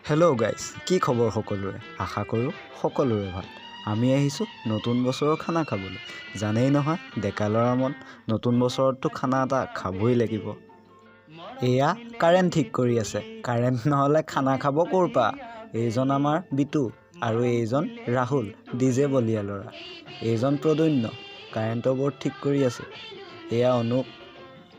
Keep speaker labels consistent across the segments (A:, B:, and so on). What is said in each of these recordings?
A: Hello' guys, কি খবৰ সকলোৰে? আশা কৰোঁ সকলোৰে ভাল। আমি আহিছোঁ নতুন বছৰৰ খানা খাবলৈ। জানেই নহয়, ডেকা ল'ৰা মন, নতুন বছৰততো খানা এটা খাবই লাগিব। এয়া কাৰেণ্ট ঠিক কৰি আছে। কাৰেণ্ট নহ'লে খানা খাব ক'ৰ পৰা? এইজন আমাৰ বিটু আৰু এইজন ৰাহুল, ডিজে বলীয়া ল'ৰা। এইজন প্ৰদুম্ন, কাৰেণ্টৰ বৰ্ড ঠিক কৰি আছে। এয়া অনুপ,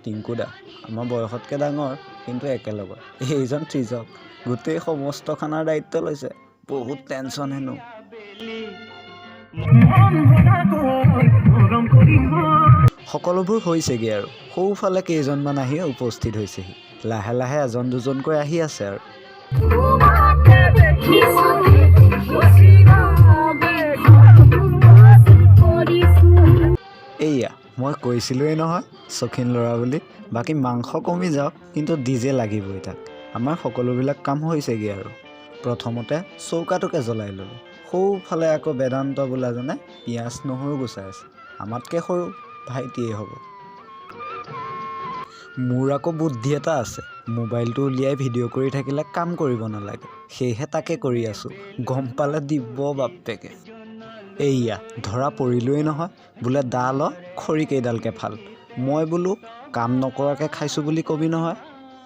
A: টিংকুদা, আমাৰ বয়সতকৈ ডাঙৰ কিন্তু একেলগৰ। এইজন ত্ৰিজক, গোটেই সমস্ত খানাৰ দায়িত্ব লৈছে। বহুত টেনশ্যন হেনো।
B: মন ভৰাকৈ মৰম কৰিব।
A: সকলোবোৰ হৈছেগৈ আৰু সৌফালে কেইজনমান আহি উপস্থিত হৈছেহি। লাহে লাহে এজন দুজনকৈ আহি আছে আৰু।
B: তোমাকে দেখিছো কৰিছো।
A: এইয়া মই কৈছিলোঁৱেই নহয় চখিন ল'ৰা বুলি। বাকী মাংস কমি যাওক, কিন্তু ডিজে লাগিবই তাক। আমাৰ সকলোবিলাক কাম হৈছেগৈ আৰু প্ৰথমতে চৌকাটোকে জ্বলাই ল'লোঁ। সৌফালে আকৌ বেদান্ত বোলাজনে পিঁয়াজ নহৰু গুচাই আছে। আমাতকৈ সৰু ভাইটিয়েই হ'ব। মোৰ আকৌ বুদ্ধি এটা আছে, মোবাইলটো উলিয়াই ভিডিঅ' কৰি থাকিলে কাম কৰিব নালাগে। সেয়েহে তাকে কৰি আছোঁ। গম পালে দিব বাপ্পেকে। এইয়া ধৰা পৰিলোৱেই নহয়। বোলে দা ল, খৰি কেইডালকে ফাল। মই বোলো কাম নকৰাকৈ খাইছোঁ বুলি কবি নহয়।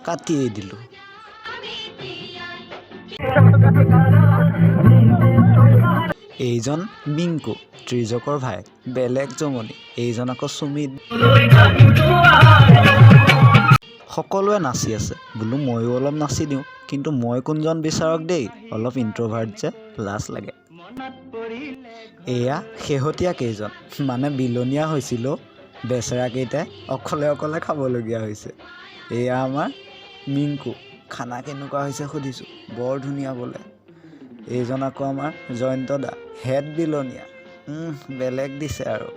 A: কাটিয়েই দিলোঁ। এইজন মিংকু, ত্ৰিজকৰ ভায়েক, বেলেগ জমনি। এইজন আকৌ সুমিত। সকলোৱে নাচি আছে। বোলো ময়ো অলপ নাচি দিওঁ। কিন্তু মই কোনজন বিচাৰক দেই, অলপ ইণ্ট্ৰভাৰ্ট যে, লাজ লাগে। এয়া শেহতীয়া কেইজন, মানে বিলনীয়া হৈছিল অ'। বেচেৰাকেইটাই অকলে অকলে খাবলগীয়া হৈছে। এয়া আমাৰ মিংকু, খানা কেনেকুৱা হৈছে সুধিছোঁ, বৰ ধুনীয়া বোলে। এইজন আকৌ আমাৰ জয়ন্ত দা, হেড বিলনীয়া, বেলেগ দিছে আৰু।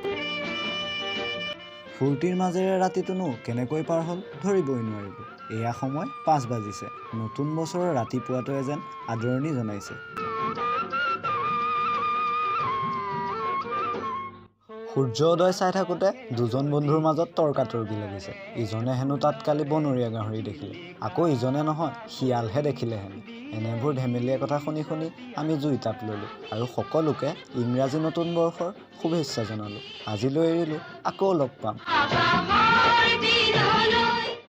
A: ফূৰ্তিৰ মাজেৰে ৰাতিটোনো কেনেকৈ পাৰ হ'ল ধৰিবই নোৱাৰিলোঁ। এয়া সময় 5 বাজিছে। নতুন বছৰৰ ৰাতিপুৱাটোৱে যেন আদৰণি জনাইছে। সূৰ্য উদয় চাই থাকোঁতে দুজন বন্ধুৰ মাজত তৰ্কাতৰ্কি লাগিছে। ইজনে হেনো তাত কালি বনৰীয়া গাহৰি দেখিলে, আকৌ ইজনে নহয় শিয়ালহে দেখিলে হেনো। এনেবোৰ ধেমেলীয়া কথা শুনি শুনি আমি জুই তাপ ল'লোঁ আৰু সকলোকে ইংৰাজী নতুন বৰ্ষৰ শুভেচ্ছা জনালোঁ। আজিলৈ এৰিলোঁ, আকৌ লগ পাম।
C: আমাৰ দিন।